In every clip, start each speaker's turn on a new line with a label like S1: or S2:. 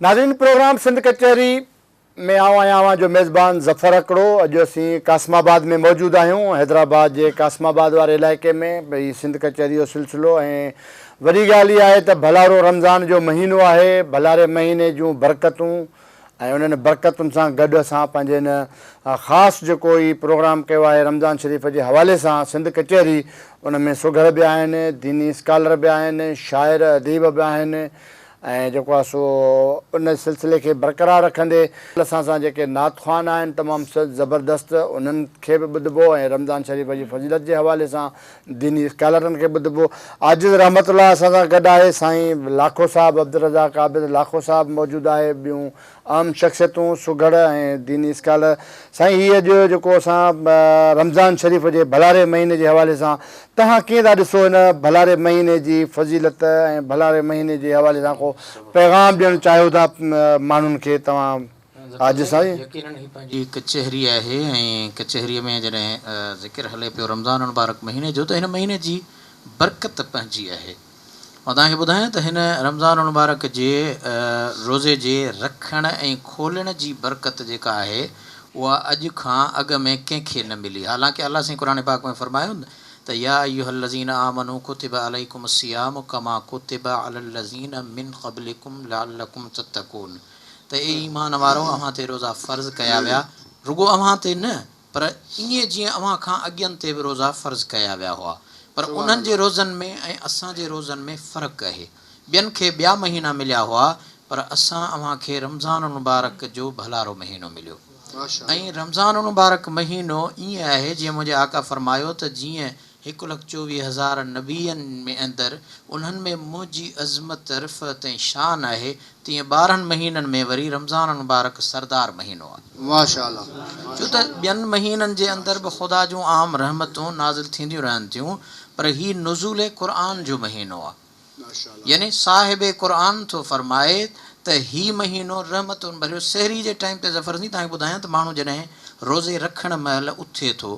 S1: ناظرين پروگرام سنڌ ڪچهري ۾ آئون آهيان اوهان جو ميزبان ظفر هڪڙو. اڄ اسين قاسم آباد ۾ موجود آهيون. حيدرآباد جي قاسم آباد واري علائقي ۾ هي سنڌ ڪچهري جو سلسلو ۽ وڏي ڳالهه اها آهي ته ڀلارو رمضان جو مهينو آهي. ڀلاري مهيني جون برڪتون ۽ انهن برڪتن سان گڏ اسان پنهنجي هن خاص جيڪو هي پروگرام ڪيو آهي رمضان شريف جي حوالي سان سنڌ ڪچهري ان ۾ سگهڙ به آهن، ديني اسڪالر به آهن، شاعر اديب به آهن ۽ جيڪو آهي سو ان سلسلي کي برقرار رکندي اسان سان جيڪي نعت خوان آهن تمام زبردست انهن کي به ٻڌبو ۽ رمضان شريف جي فضيلت جي حوالي سان ديني اسڪالرن کي ٻڌبو. عاجز رحمت الله اسان سان گڏ آهي، سائين لاکو صاحب عبدالرزاق عابد لاکو صاحب موجود آهي، ٻيون اهم شخصيتون سگهڙ ۽ ديني اسڪالر. سائين هي اڄ جيڪو اسان رمضان شريف جي ڀلاري مهيني جي حوالي سان توهان ڪيئن ٿا ڏسو هن ڀلاري مهيني جي فضيلت ۽ ڀلاري مهيني جي حوالي سان ڪو پيغام ڏيڻ چاهيو ٿا ماڻهن کي توهان عاجز سائين.
S2: يقينن هي پنهنجي ڪچهري آهي ۽ ڪچهريء ۾ جڏهن ذڪر هلي پيو رمضان المبارڪ مهيني جو ته هن مهيني جي برڪت پنهنجي آهي. مان توهان کي ٻڌايان ته هن رمضان المبارڪ جي روزي جي رکڻ ۽ کولڻ جي برڪت جيڪا آهي اها اڄ کان اڳ ۾ ڪنهن کي نه ملي حالانڪه الله سائين قرآن پاڪ ۾ فرمايو ته يا ايها الذين آمنوا ڪتب عليڪم الصيام ڪما ڪتب علي الذين من قبلڪم لعلڪم تتقون ته اي ايمان وارؤ! اوهان تي روزا فرض ڪيا ويا، رڳو اوهان تي نه، پر ائين جيئن اوهان کان اڳين تي به روزا فرض ڪيا ويا هئا. پر انهن جي روزن ۾ ۽ اسان جي روزن ۾ فرق اهي. ٻين کي ٻيا مهينا مليا هئا، پر اسان اوهان کي رمضان المبارڪ جو ڀلارو مهينو مليو. ۽ رمضان المبارڪ مهينو ائين آهي جيئن منهنجي آقا فرمايو ته جيئن 1,24,000 نبين ۾ اندر انهن ۾ منهنجي عظمت، رفعت ۽ شان آهي، تيئن 12 مهينن ۾ وري رمضان المبارڪ سردار مهينو آهي. ڇو ته ٻين مهينن جي اندر به خدا جون عام رحمتون نازل ٿينديون رهن ٿيون، پر هي نزول قرآن جو مهينو آهي. يعني صاحب قرآن ٿو فرمائي ته هي مهينو رحمتن ڀريو. سحري جي ٽائيم تي ظفر سائين توهان کي ٻڌايان ته ماڻهو جڏهن روزي رکڻ مهل اٿي ٿو،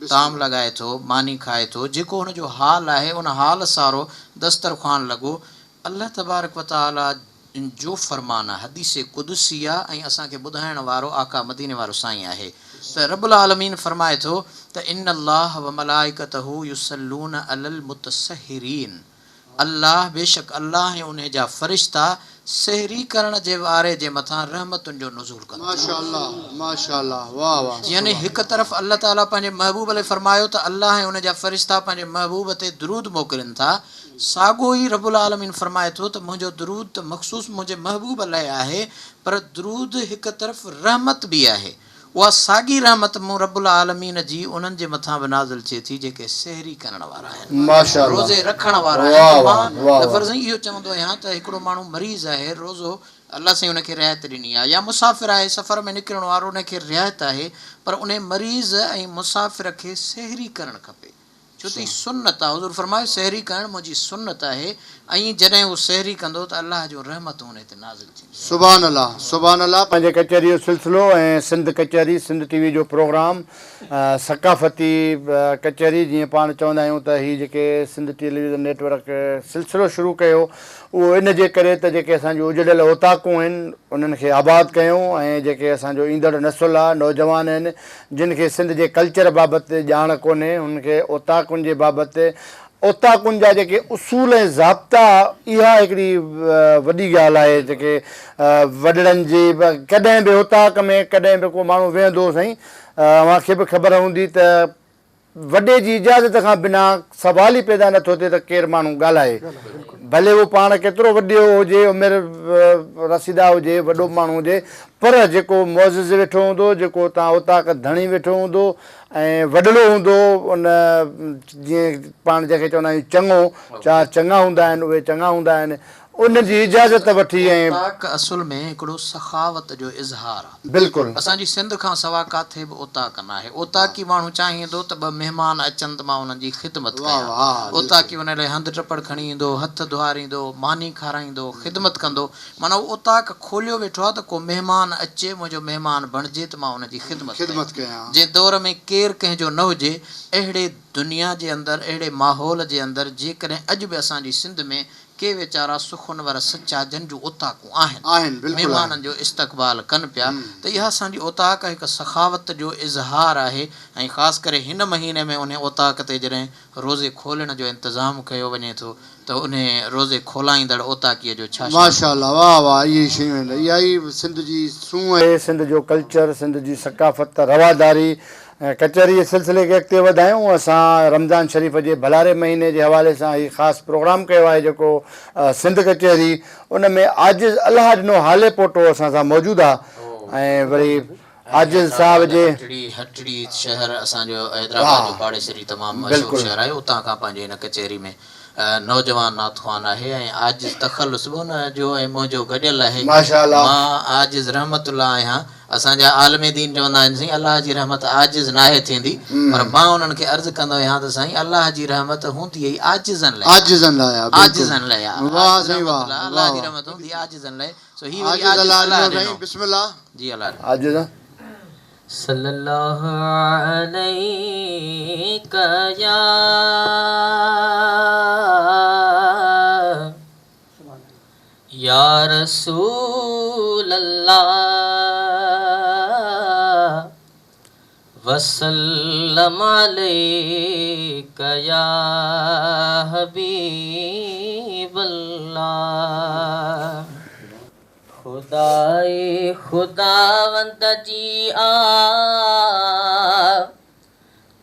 S2: طعام لڳائي ٿو، ماني کائي ٿو، جيڪو هن جو حال آهي، ان حال سارو دسترخوان لڳو، الله تبارڪ و تعاليٰ جو فرمان آ، حديث قدسي آ ۽ اسان کي ٻڌائڻ وارو آقا مديني وارو سائين آهي ته رب العالمين فرمائي ٿو ته ان الله وملائڪته يصلون علي المتسحرين الله بيشڪ الله ۽ انهي جا فرشتا سحري ڪرڻ جي واري جي مٿان رحمتن جو نزول ڪن ٿا. يعني هڪ طرف الله تعاليٰ پنهنجي محبوب لئه فرمايو ته الله ۽ ان جا فرشتا پنهنجي محبوب تي درود موڪلين ٿا، ساڳو ئي رب العالمين فرمائي ٿو ته منهنجو درود ته مخصوص منهنجي محبوب لئه آهي پر درود هڪ طرف رحمت به آهي. اها ساڳي رحمت مون رب العالمين جي انهن جي مٿان به نازل ٿئي ٿي جيڪي سحري ڪرڻ وارا آهن، روزي رکڻ وارا آهن ته مان ظفر سائين اهو چوندو آهيان ته هڪڙو ماڻهو مريض آهي روزو الله سائين ان کي رعايت ڏني آهي يا مسافر آهي سفر ۾ نڪرڻو آهي ان کي رعايت آهي پر انهي مريض ۽ مسافر کي سحري ڪرڻ کپي. ڇو ته هي سنت آهي، حضور فرمايو، سحري ڪرڻ منهنجي سنت آهي ۽ جڏهن هو سحري ڪندو ته الله جون رحمتون انهي تي نازل ٿينديون.
S1: سبحان الله سبحان الله پنهنجي ڪچهري جو سلسلو ۽ سنڌ ڪچهري سنڌ ٽي وي جو پروگرام ثقافتي ڪچهري جيئن پاڻ چوندا آهيون ته هي جيڪي سنڌ ٽيليويزن نيٽ ورڪ سلسلو شروع ڪيو اهو ان جي ڪري ته جيڪي اسان جون اجڙيل اوطاقون آهن انهن کي آباد ڪيون ۽ جيڪي اسان جو ايندڙ نسل آهي نوجوان آهن جن کي سنڌ جي ڪلچر بابت ڄاڻ ڪونهي انهن کي اوطاقن جي بابت اوطاقن جا جيڪي اصول ۽ ضابطا اها هڪڙي وڏي ڳالهه آهي جيڪي وڏڙن جي ڪڏهن به اوطاق ۾ ڪڏهن به ڪو ماڻهو ويهندو سائين اوهان کي به خبر هوندي ته وڏي جي اجازت کان بنا سوال ئي پيدا نٿو ٿئي ته ڪير ماڻهو ڳالهائي، ڀلي اهو پاڻ ڪيترو وڏيو هجي، عمر رسيده هجي، وڏو ماڻهو هجي، پر جيڪو معزز ويٺو هوندو، جيڪو اتان اوطاق ڌڻي ويٺو هوندو ۽ وڏڙو هوندو، ان جيئن پاڻ جنهن کي چوندا آهيون چڱو، چار چڱا هوندا آهن، اهي چڱا هوندا آهن، ان جي اجازت وٺي ۽.
S2: اوطاق اصل ۾ هڪڙو سخاوت جو اظهار آ.
S1: بلڪل.
S2: اسان جي سنڌ کان سوا ڪاٿي به اوطاق ناهي. اوطاقي ماڻهو چاهيندو ته ٻه مهمان اچن ته مان انهن جي خدمت ڪيان. اوطاقي ان لاء هنڌ ٽپڙ کڻي ايندو، هٿ ڌوئاريندو، ماني کارائيندو، خدمت ڪندو. معنيٰ هو اوطاق کوليو ويٺو آ ته ڪو مهمان اچي منهنجو مهمان بڻجي ته مان ان جي خدمت ڪيان. جنهن دور ۾ ڪير ڪنهن جو نه هجي، اهڙي دنيا جي اندر، اهڙي ماحول جي اندر جيڪڏهن اڄ به اسان جي سنڌ ۾ ڪي ويچارا سخنور سچا جن جون اوطاقون آهن،
S1: آهن بلڪل آهن.
S2: مهمانن جو استقبال ڪن پيا ته اها اسان جي اوطاق هڪ سخاوت جو اظهار آهي ۽ خاص ڪري هن مهيني ۾ انهي اوطاق تي جڏهن روزي کولڻ جو انتظام ڪيو وڃي ٿو ته انهي روزي کولائيندڙ اوطاقيء جو ڇا شان ٿيندو.
S1: ماشاءالله واه واه اهي ئي شيون آهن اها ئي سنڌ جي سونهن آهي سنڌ جو ڪلچر سنڌ جي ثقافت رواداري ۽ ڪچهري جي سلسلي کي اڳتي وڌايون اسان رمضان شريف جي ڀلاري مهيني جي حوالي سان هي خاص پروگرام ڪيو آهي جيڪو سنڌ ڪچهري ان ۾ عاجز الله ڏنو هالي پوٽو اسان سان موجود آ ۽ وري عاجز صاحب جي.
S2: هٽڙي، هٽڙي شهر اسان جو حيدرآباد جو پاڙيسري تمام مشهور شهر آهي اتان کان پنهنجي هن ڪچهري ۾ نوجوان نعت خوان آهي ۽ عاجز تخلص به ان جو ۽ منهنجو گڏيل آهي مان عاجز رحمت الله آهيان اسان جا عالم دين چوندا آهن سائين الله جي رحمت عاجز ناهي ٿيندي پر مان انهن کي عرض ڪندو آهيان ته سائين الله جي رحمت هوندي ئي عاجزن لاء
S1: عاجزن لاء آ
S2: عاجزن لاء آ
S1: واه سائين واه
S2: الله جي رحمت هوندي عاجزن لاء سو هي وري عاجز الله ڏنو
S1: بسم الله
S2: جي الله ڏنو
S1: عاجز
S3: صلي الله عليڪ يا يا رسول الله وسلم عليڪ يا حبيب الله. خدائي خداوند جي آ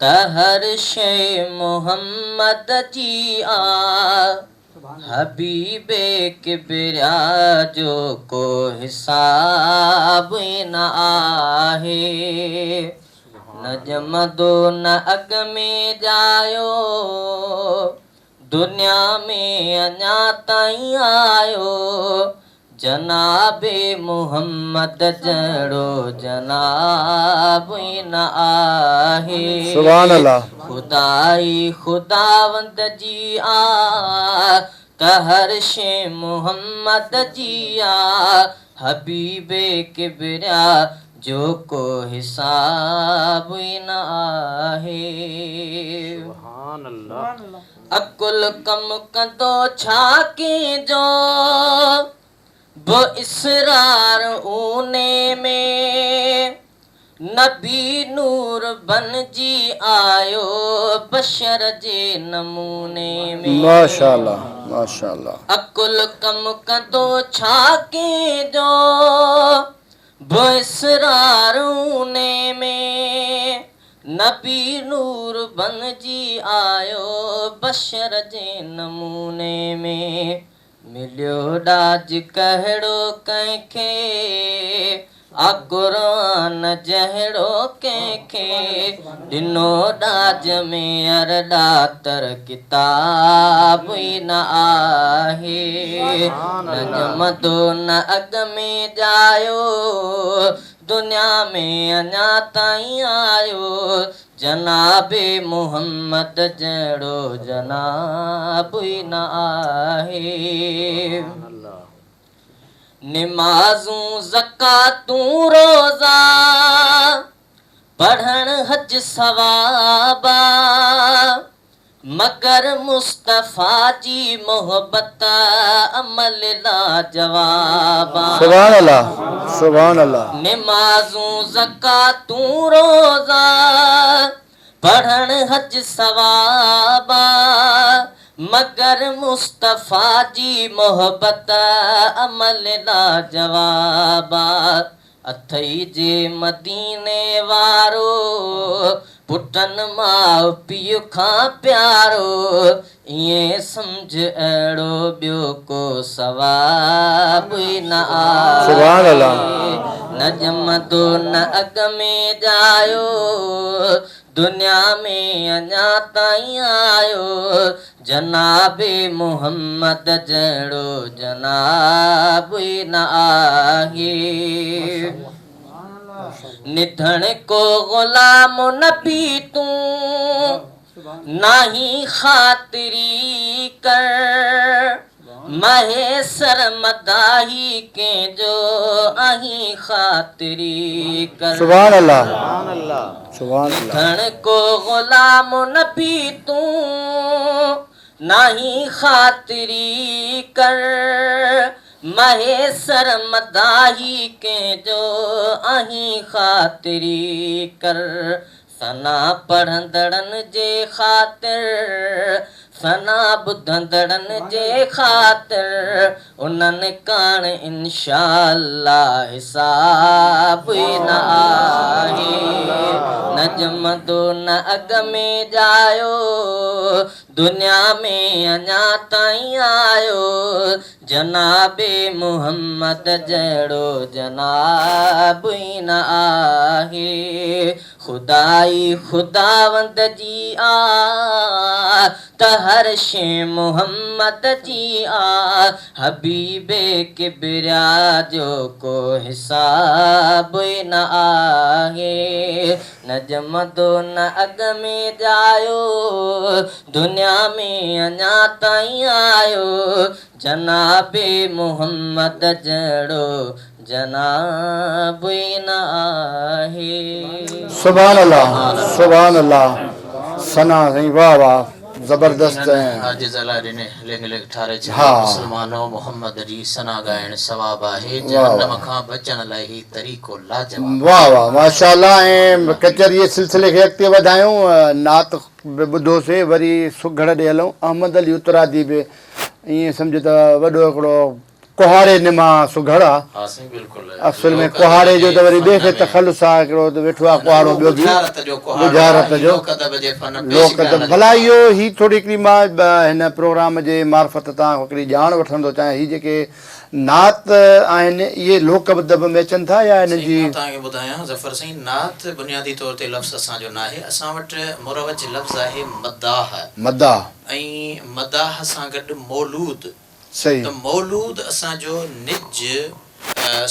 S3: ته هر شيء محمد جي آ حبيب ڪبريا جو ڪو حساب ئي نه آهي نه ڄمندو نه اڳ ۾ ڄايو دنيا ۾ اڃا تائين آيو جناب محمد جهڙو جناب ئي نه آهي.
S1: سبحان الله.
S3: خدائي خداوند جي آ ته هر شيء محمد جي آ حبيب ڪبريا جو ڪو حساب ئي نه آهي.
S2: سبحان الله.
S3: عقل ڪم ڪندو ڇا ڪنهن جو به اسرار اوني ۾، نبي نور بنجي آيو بشر جي نموني ۾.
S1: ماشاءالله ماشاءالله.
S3: عقل ڪم ڪندو ڇا ڪنهن جو به اسرار اوني ۾، نبي نور بنجي آيو بشر جي نموني ۾. مليو ڏاج ڪهڙو ڪنهن کي، آ قرآن جهڙو ڪنهن کي، ڏنو ڏاج ۾ ارڏاتر ڪتاب ئي نه آهي. نه ڄمندو نه اڳ ۾ ڄايو، دنيا ۾ اڃا تائين آيو، جناب محمد جهڙو جناب ئي نه آهي. نمازون زڪواتون روزا پڙهڻ حج ثواب آ مگر مصطفيٰ جي محبت عمل لاجواب آ.
S1: سبحان الله سبحان الله.
S3: نمازون زڪواتون روزا پڙهڻ حج ثواب آ مگر مصطفيٰ جي محبت عمل لاجواب آ. اٿئي جي مديني وارو، پٽن ماء پيء کان پيارو، ائين سمجهه اهڙو ٻيو ڪو ثواب ئي نه آهي. نه ڄمندو نه اڳ ۾ ڄايو، دنيا ۾ اڃا تائين آيو، جناب محمد جهڙو جناب ئي نه آهي. نڌڻ ڪو غلام نبي تون، ناهين خاطري ڪر. مهيسر مداحي ڪنهن جو آهين خاطري ڪر.
S1: سبحان الله سبحان الله.
S3: ڌڻ ڪو غلام نبي تون، ناهين خاطري ڪر. مهيسر مداحي ڪنهن جو آهين خاطري ڪر. ثنا پڙهندڙن جي خاطر، ثنا ٻڌندڙن جي خاطر، انهن ڪاڻ انشاء الله حساب ئي نه آهي. نه ڄمندو نه اڳ ۾ ڄايو، دنيا ۾ اڃا تائين آيو، جناب محمد جهڙو جناب ئي نه آهي. خدائي خداوند جي آ، ته هر شيء محمد جي آ، حبيب ڪبريا جو ڪو حساب ئي نه آهي. نه ڄمندو نه اڳ ۾ ڄايو، دنيا ۾ اڃا تائين آيو، جناب محمد جهڙو جناب ئي نه آهي.
S1: سبحان الله سبحان الله ثنا سائين واه واه زبردست
S2: يقينن
S1: ۽
S2: عاجز الله ڏني لنگ لنگ ٺاري ڇڏيو
S1: ها
S2: مسلمانو محمد جي ثنا ڳائڻ ثواب آهي
S1: واه
S2: جهنم
S1: واه.
S2: کان بچڻ لاء هي طريقو لاجواب
S1: واه
S2: آهي.
S1: واه ماشاء الله ۽ ڪچهري جي سلسلي کي اڳتي وڌايون نعت به ٻڌوسي وري سگهڙ ڏي هلون احمد علي اترادي به ائين سمجهه ته وڏو هڪڙو ڪهاڙي نما سگهڙ آ.
S2: ها سائين بلڪل
S1: اصل ۾
S2: لوڪ ادب
S1: ڪهاڙي جو
S2: جي
S1: ته وري ٻئي
S2: فن
S1: کي
S2: ۾
S1: تخلص آ هڪڙو ته ويٺو آ
S2: نه
S1: ڪهاڙو
S2: اهو
S1: ٻيو به
S2: ڳجهارت جو ڪهاڙو آ
S1: ڳجهارت
S2: هي
S1: جو
S2: لوڪ ادب جي فن پيش
S1: لوڪ
S2: ڪرڻ
S1: ادب
S2: جو
S1: ڀلا
S2: ڪهاڙو.
S1: اهو هي ٿوري هڪڙي مان هن پروگرام جي معرفت تان هڪڙي ڄاڻ وٺڻ ٿو چاهيان هي جيڪي نعت آهن اهي لوڪ ادب ۾ اچن ٿا يا انهن
S2: سائين
S1: جي.
S2: مان توهان کي ٻڌايان ظفر سائين نعت بنيادي طور تي لفظ اسان جو ناهي اسان وٽ مروج لفظ آهي مداح.
S1: مداح.
S2: ۽ مداح سان گڏ مولود
S1: صحيح.
S2: ته مولود اسان جو نج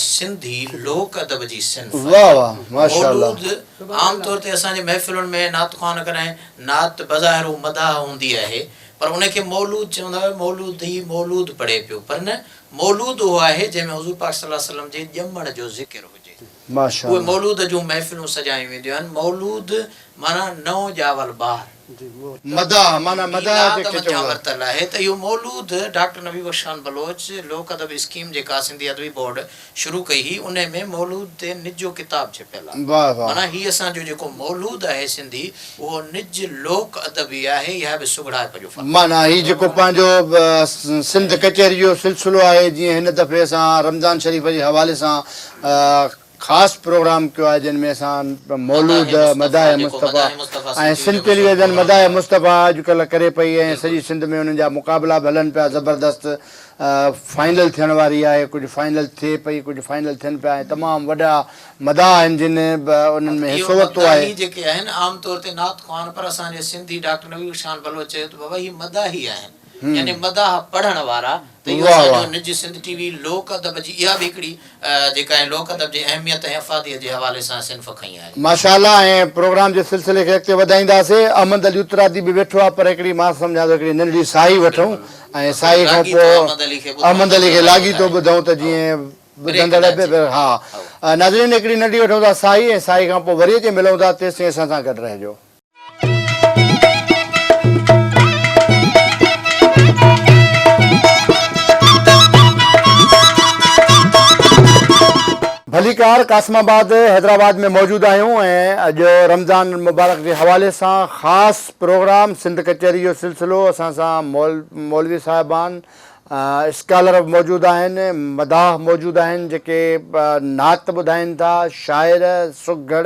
S2: سنڌي لوڪ ادب جي صنف آهي.
S1: واه واه ماشاءالله.
S2: مولود عام طور تي اسان جي محفلن ۾ نعت خوان ڪڏهن نعت بظاهر هو مداح هوندي آهي پر ان کي مولود چوندا هئا مولود هي مولود پڙهي پيو پر نه مولود اهو آهي جنهن ۾ حضور پاڪ صلي الله عليه وسلم جي ڄمڻ جو ذڪر هجي.
S1: ماشاءالله.
S2: اهي مولود جون محفلون سجايون وينديون آهن. مولود معنيٰ نئون ڄاول ٻار.
S1: مداح معنيٰ مداح
S2: ميلاد
S1: جي کي
S2: منجهان
S1: چوندا.
S2: ورتل آهي ته اهو مولود ڊاڪٽر نبي بخش خان بلوچ لوڪ ادب اسڪيم جيڪا سنڌي ادبي بورڊ شروع ڪئي هئي انهي ۾ مولود تي نجو ڪتاب ڇپيل آهي.
S1: واه واه.
S2: معنيٰ هي اسان جو جيڪو مولود آهي سنڌي اهو نج لوڪ ادب ئي آهي اها به سگهڙائپ جو فن.
S1: معنيٰ هي جيڪو پنهنجو سنڌ ڪچهري جو سلسلو آهي جيئن هن دفعي اسان رمضان شريف جي حوالي سان خاص پروگرام ڪيو آهي جنھن ۾ اسان مولود مداح مصطفيٰ ۽ سنڌ ٽيليويزن مداح مصطفيٰ اڄ ڪلهه ڪري پئي ۽ سڄي سنڌ ۾ انھن جا مقابلا به ھلن پيا زبردست فائنل ٿيڻ واري آهي ڪجهه فائنل ٿئي پئي ڪجهه فائنل ٿين پيا ۽ تمام وڏا مداح آهن جن به انھن ۾
S2: اهو
S1: حصو ورتو آهي.
S2: مداحي جيڪي آهن عام طور تي نعت خوان پر اسان جي سنڌي ڊاڪٽر نبي بخش خان بلوچ چيو ته بابا هي مداحي آهن يعني مداح پڙهڻ وارا ته اهو
S1: واه
S2: اسان جو
S1: واه.
S2: نج سنڌ ٽي وي لوڪ ادب جي اها به هڪڙي جيڪا آهي لوڪ ادب جي اهميت ۽ افاديت جي حوالي سان صنف کنئي آهي.
S1: ماشاء الله ۽ پروگرام جي سلسلي کي اڳتي وڌائينداسي احمد علي اترادي به ويٺو آهي پر هڪڙي مان سمجهان ٿو هڪڙي ننڍڙي ساهي وٺون ۽ ساهي کان
S2: لاڳيتو
S1: پوء
S2: احمد علي کي ٻڌون
S1: احمد
S2: ته
S1: علي کي
S2: ٿورو
S1: لاڳيتو
S2: ٻڌائي.
S1: ٻڌون ته جيئن
S2: بريڪ
S1: ٻڌندڙ
S2: نه
S1: به
S2: اچي.
S1: ها ناظرين هڪڙي ننڍي وٺون ٿا ساهي ۽ ساهي کان پوء وري اچي ملون ٿا تيسين اسان سان گڏ رهجو. ڀليڪار قاسم آباد حيدرآباد ۾ موجود آهيون ۽ اڄ رمضان مبارڪ جي حوالي سان خاص پروگرام سنڌ ڪچهري جو سلسلو اسان سان مولوي صاحبان اسڪالر موجود آهن مداح موجود آهن جيڪي نعت ٻڌائين ٿا شاعر سگهڙ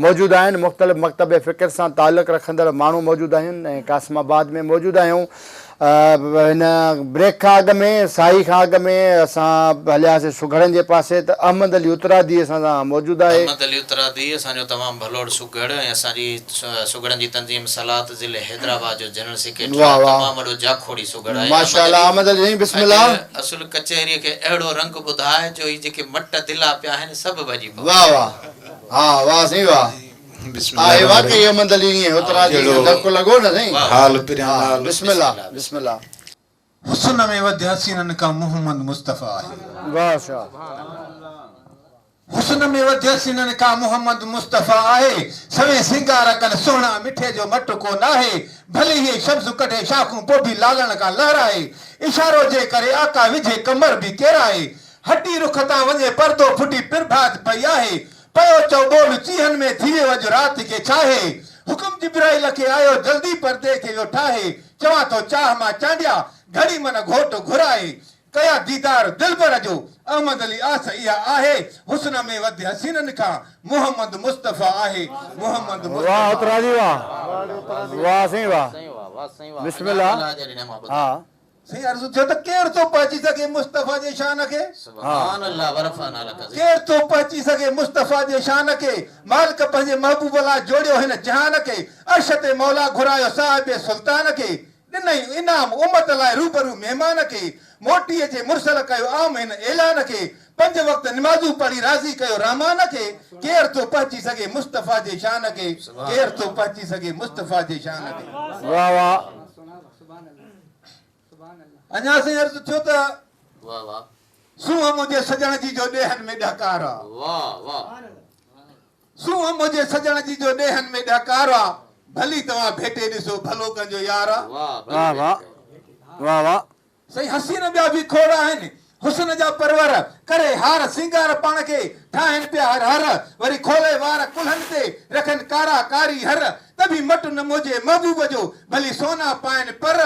S1: موجود آهن، مختلف مڪتب فڪر سان تعلق رکندڙ ماڻهو موجود آهن ۽ قاسم آباد ۾ موجود آهيون. هن بريڪ کان اڳ ۾ ساهي کان اڳ ۾ اسان هلياسين سگهڙن جي پاسي ته احمد علي اترادي اسان سان موجود آهي.
S2: احمد علي اترادي اسان جو تمام ڀلوڙ سگهڙ ۽ اسان جي سگهڙن جي تنظيم صلات ضلعي حيدرآباد جو جنرل سيڪريٽري
S1: واه
S2: آهي
S1: واه
S2: تمام وڏو جاکوڙي سگهڙ آهي. احمد
S1: ماشاءالله
S2: علي
S1: احمد علي سائين بسم
S2: اڄ
S1: الله.
S2: اصل ڪچهري کي اهڙو رنگ ٻڌاء جو هي جيڪي مٽ دلا پيا آهن سڀ ڀڄي پون.
S1: واه واه ها واه سائين واه
S4: بسم الله
S1: آهي
S4: الرحمن
S1: واقعي
S4: الرحيم
S1: احمد علي ائين اترا جي
S4: جهڙو
S1: ڌڪ لڳو نه سائين
S4: حال پريان
S1: ها
S4: لال.
S1: بسم الله بسم الله.
S4: حسن ۾ وڌ حسينن کان محمد مصطفيٰ آهي.
S1: واه شاه.
S4: حسن ۾ وڌ حسينن کان محمد مصطفيٰ آهي، سوين سينگار ڪن سهڻا مٺي جو مٽ ڪو ناهي، ڀلي هي شمس ڪڍي شاخون پوء به لالڻ کان لهرائي، اشارو جي ڪري آقا وجهي ڪمر به ڪيرائي، هٽي رخ تان وڃي پردو ڦٽي پرڀات پئي آهي، پيو چئو ٻول چيهن ۾ ٿي ويو اڄ رات کي ڇاهي، حڪم جبرائيل کي آيو جلدي پردي کي ويو ٺاهي، چوان ٿو چاهه مان چانڊيا گهڙي من گهوٽ گهرائي، ڪيا ديدار دلبر جو، احمد علي آس اها آهي، حسن ۾ وڌ حسينن کان، محمد مصطفيٰ آهي، محمد
S1: واه
S4: مصطفيٰ
S1: اترا جي واه واه سائين واه بسم الله ها.
S4: سائين عرض ٿيو ته ڪير ٿو پهچي سگهي مصطفيٰ جي شان کي؟
S2: سبحان الله ورفعنا لک ذڪرک.
S4: ڪير ٿو پهچي سگهي مصطفيٰ جي شان کي؟ مالڪ پنهنجي محبوب لاء جوڙيو هن جهان کي، عرش تي مولا گهرايو صاحب سلطان کي، ڏنائين انعام امت لاء روبرو مهمان کي، موٽي اچي مرسل ڪيو عام هن اعلان کي، پنج وقت نمازون پڙهي راضي ڪيو رحمان کي، ڪير ٿو پهچي سگهي مصطفيٰ جي شان کي، ڪير ٿو پهچي سگهي مصطفيٰ جي شان کي.
S1: واه واه.
S4: اڃا سائين عرض ٿيو ته سونهن منهنجي سڄڻ جي جو ڏيهن ۾ ڏهڪار آ. سونهن منهنجي سڄڻ جي جو ڏيهن ۾ ڏهڪار آ، ڀلي توهان ڀيٽي ڏسو ڀلو ڪنهن جو يار آ.
S1: واه واه واه واه.
S4: سائين حسين ٻيا به کوڙ آهن حسن جا پرور، ڪري هار سينگار پاڻ کي ٺاهن پيا هر هر، وري کولي وار ڪلهن تي رکن ڪارا ڪاري هر، ته به مٽ نه منهنجي محبوب جو ڀلي سونا پائن پر،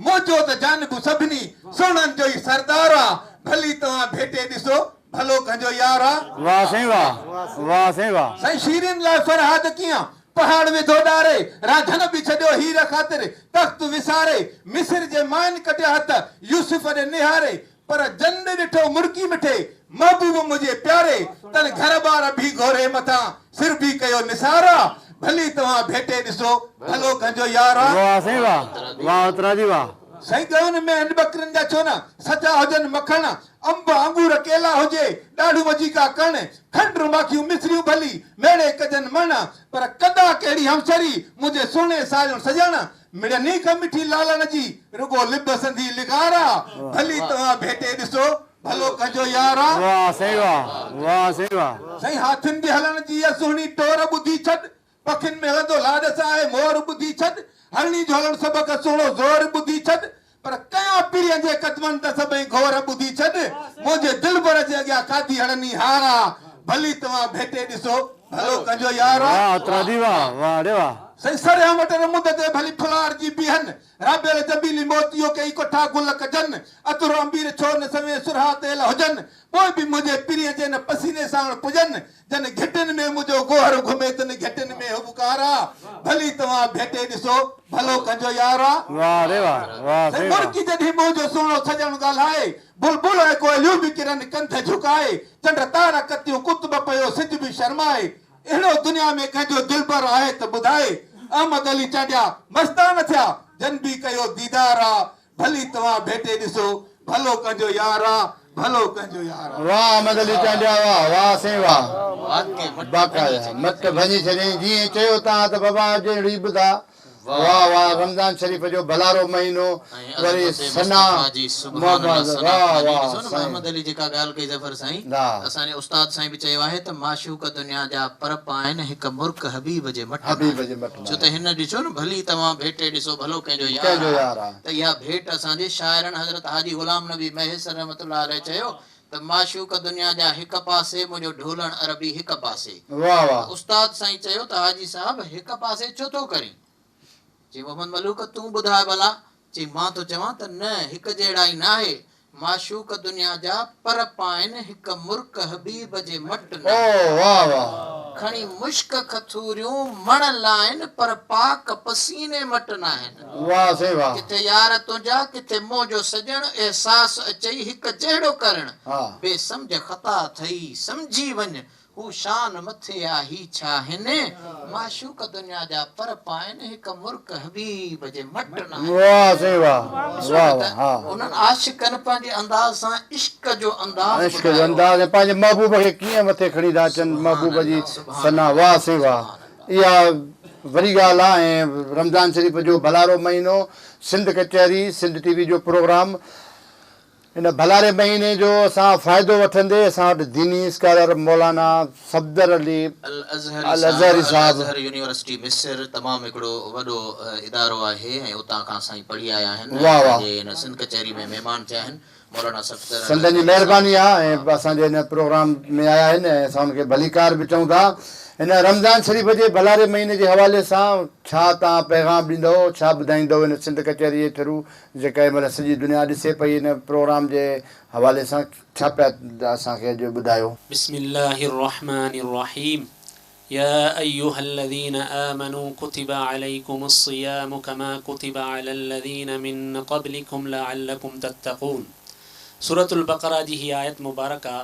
S4: منهنجو ته جانب سڀني سهڻن جو ئي سردار آ، ڀلي توهان ڀيٽي ڏسو ڀلو ڪنهن جو يار آ.
S1: واه سائين واه واه سائين واه.
S4: سائين شيرين لاء فرهاد ڪيئن پهاڙ وڌو ڏاري، رانجهن به ڇڏيو هير خاطر تخت وساري، مصر جي ماين ڪٽيا هٿ يوسف ڏي نهاري، پر جن ڏي ڏٺو مرڪي مٺي محبوب منهنجي پياري، تن گهر ٻار ڀي گهوري مٿان سر ڀي ڪيو نثار آ، ڀلي توهان ڀيٽي ڏسو ڀلو ڪنهن جو يار آ.
S1: واه سائين واه واه اترا جي واه.
S4: سائين ڳئون مينهن ٻڪرين جا ڇو نه سچا هجن مکڻ، انب انگور ڪيلا هجي، ڏاڙهون وجهي ڪا ڪڻ، کنڊ ماکيون مصريون ڀلي، ميڙي ڪجن مڻ، پر ڪندا ڪهڙي همسري، منهنجي سهڻي ساڄڻ سڄڻ، مڙني کان مٺي لالڻ جي، رڳو لب سندي لغار آ، ڀلي توهان ڀيٽي ڏسو، ڀلو ڪنهن جو يار آ.
S1: واه سائين واه واه سائين واه.
S4: سائين هاٿين جي هلڻ جي اها سهڻي ٽور ٻڌي ڇڏ، پکين ۾ هلندو لاڏ سان آهي مور ٻڌي ڇڏ، هرڻي جو هلڻ سڀ کان سهڻو زور ٻڌي ڇڏ، پر ڪيان پرين جي قدمن تان سڀئي گهور ٻڌي ڇڏ، منهنجي دلبر جي اڳيان کاڌي هڙني هار آ، ڀلي توهان ڀيٽي ڏسو، ڀلو ڪنهن جو يار آ.
S1: واه اترادي واه واه ڙي واه.
S4: سائين سرهيان وٽ رمند تي ڀلي ڦلارجي بيهن، رابيل جبيلي موتيو ڪيئي ڪٺا گل ڪجن، عطر عنبير ڇو نه سوين سرها تيل هجن، پوء به منهنجي پرين جي نه پسيني ساڻ پڄن، جن گهٽين ۾ منهنجو گوهر گهمي تن گهٽين ۾ هٻڪار آ، ڀلي توهان ڀيٽي ڏسو، ڀلو ڪنهن جو يار آ.
S1: واه ري واه، واه
S4: سائين
S1: سائين واه.
S4: مرڪي جڏهن منهنجو سهڻو سڄڻ ڳالهائي، بلبل ۽ ڪوئليون به ڪرن ڪنڌ جهڪائي، چنڊ تارا ڪتيون قطب پيو سج به شرمائي، اهڙو دنيا ۾ ڪنهن جو دلبر آهي ته ٻڌائي، احمد علي چانڊيا مستان ٿيا، جن به ڪيو ديدار آ، ڀلي توهان ڀيٽي ڏسو، ڀلو ڪنهن جو يار آ، ڀلو ڪنهن جو يار آ.
S1: واه احمد علي چانڊيا واه واه سائين واه باقاعده مٽ ڀڃي ڇڏيائين جيئن چيو تان ته بابا جهڙي ٻڌا واه واه رمضان شريف جو ڀلارو مهينو
S2: ۽
S1: وري
S2: عظمت
S1: ثنا
S2: مصطفيٰ جي سبحان الله
S1: محمد
S2: ثنا
S1: واه
S2: خواني
S1: واه
S2: ڏسو نه
S1: سائين
S2: محمد علي جيڪا ڳالهه ڪئي ظفر سائين
S1: ها.
S2: اسان جي استاد سائين به چيو آهي ته معشوق دنيا جا پر پائن هڪ مرڪ حبيب جي مٽ
S1: حبيب
S2: ناهي
S1: جي مٽ
S2: ڇو ته
S1: ناهي.
S2: هن ڏسو نه ڀلي توهان ڀيٽي ڏسو ڀلو ڪنهن جو
S1: ڪنهن جو
S2: يار آ
S1: يار آ.
S2: ته اها ڀيٽ اسان جي شاعرن حضرت حاجي غلام نبي مهيسر رحمة الله عليه چيو ته معشوق دنيا جا هڪ پاسي منهنجو ڍولڻ عربي هڪ پاسي
S1: واه واه.
S2: ته استاد سائين چيو ته حاجي صاحب هڪ پاسي ڇو ٿو ڪرين؟ چي محمد ملوڪ تون ٻڌاء ڀلا؟ چي مان ٿو چوان ته نه هڪ جهڙائي ناهي، معشوق دنيا جا پر پائن هڪ مرڪ حبيب جي مٽ
S1: او
S2: ناهي.
S1: واه واه.
S2: کڻي مشڪ کٿوريون مڻ لائن پر پاڪ پسيني مٽ ناهن.
S1: واه سائين واه.
S2: ڪٿي يار تنهنجا ڪٿي منهنجو سڄڻ احساس اچئي هڪ جهڙو ڪرڻ.
S1: ها.
S2: بي سمجهه خطا اٿئي سمجهي وڃ هو شان مٿي آ هي ڇا هن معشوق دنيا جا پر پائن هڪ مرڪ حبيب جي مٽ ناهن.
S1: واه سائين واه
S2: ڏسو
S1: واه
S2: نه
S1: واه
S2: ته
S1: ها.
S2: انهن عاشقن پنهنجي انداز سان عشق جو انداز
S1: عشق جو
S2: ٻڌايو آ.
S1: انداز ۽ پنهنجي محبوب کي ڪيئن مٿي کڻي ٿا اچن
S2: سبحان
S1: محبوب جي
S2: الله سبحان
S1: ثنا
S2: الله
S1: واه سائين واه
S2: سبحان الله.
S1: اها وري ڳالهه آ ۽ رمضان شريف جو ڀلارو مهينو سنڌ ڪچهري سنڌ ٽي وي جو پروگرام. هن ڀلاري مهيني جو اسان فائدو وٺندي اسان وٽ ديني اسڪالر مولانا صفدر علي الازهري صاحب.
S2: الازهر يونيورسٽي مصر تمام هڪڙو وڏو ادارو آهي ۽ اتان کان سائين پڙهي آيا آهن ۽ پنهنجي هن سنڌ ڪچهري ۾ مهمان ٿيا آهن مولانا صفدر
S1: سندن جي
S2: الازهري صاحب.
S1: مهرباني آهي ۽ اسان جي هن پروگرام ۾ آيا آهن ۽ اسان انهن کي ڀليڪار به چئون ٿا. هن رمضان شريف جي ڀلاري مهيني جي حوالي سان ڇا توهان پيغام ڏيندؤ ڇا ٻڌائيندؤ هن سنڌ ڪچهري جي ٿرو جيڪا هن مهل سڄي دنيا ڏسي پئي ان پروگرام جي حوالي سان ڇا پيا اسان کي اڄ ٻڌايو.
S5: بسم الله الرحمٰن الرحيم يا ايها الذين آمنوا ڪتب عليڪم الصيام ڪما ڪتب علي الذين من قبلڪم لعلڪم تتقون سورة البقره جي هي آيت مبارڪه